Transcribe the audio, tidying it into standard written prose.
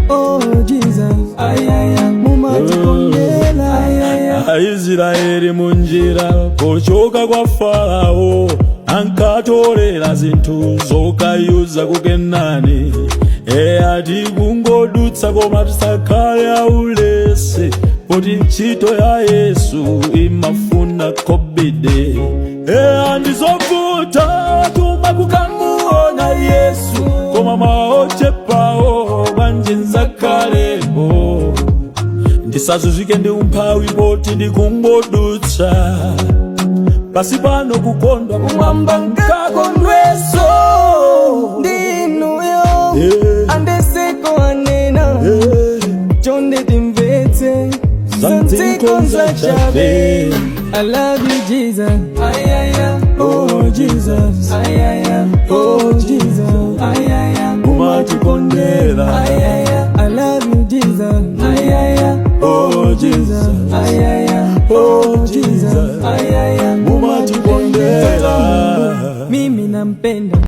Oh Jesus, mumatikondela. Aisraeli munjira pochoka kwa Farao ankatolera zinthu zokayuza ku Kenani. Ati kungodutsa, koma tisakhale aulesi poti ntchito ya Yesu imafuna kobide. Ndizovuta tuma kukamuona Yesu, koma maochepawo bwanji nzakhalepo, ndisazunzike ndi umphawi poti ndikungodutsa pasi pano, kukondwa kumwamba nkakondweso. Ndinuyo. Yeah. Andeseko anena. Chonde timvetse. Zanziko nzachabe. I love you, Jesus. Oh Jesus, Oh Jesus, umatikondela. I love you, Jesus. Oh Jesus, oh Jesus, umatikondela. Mimi nampenda.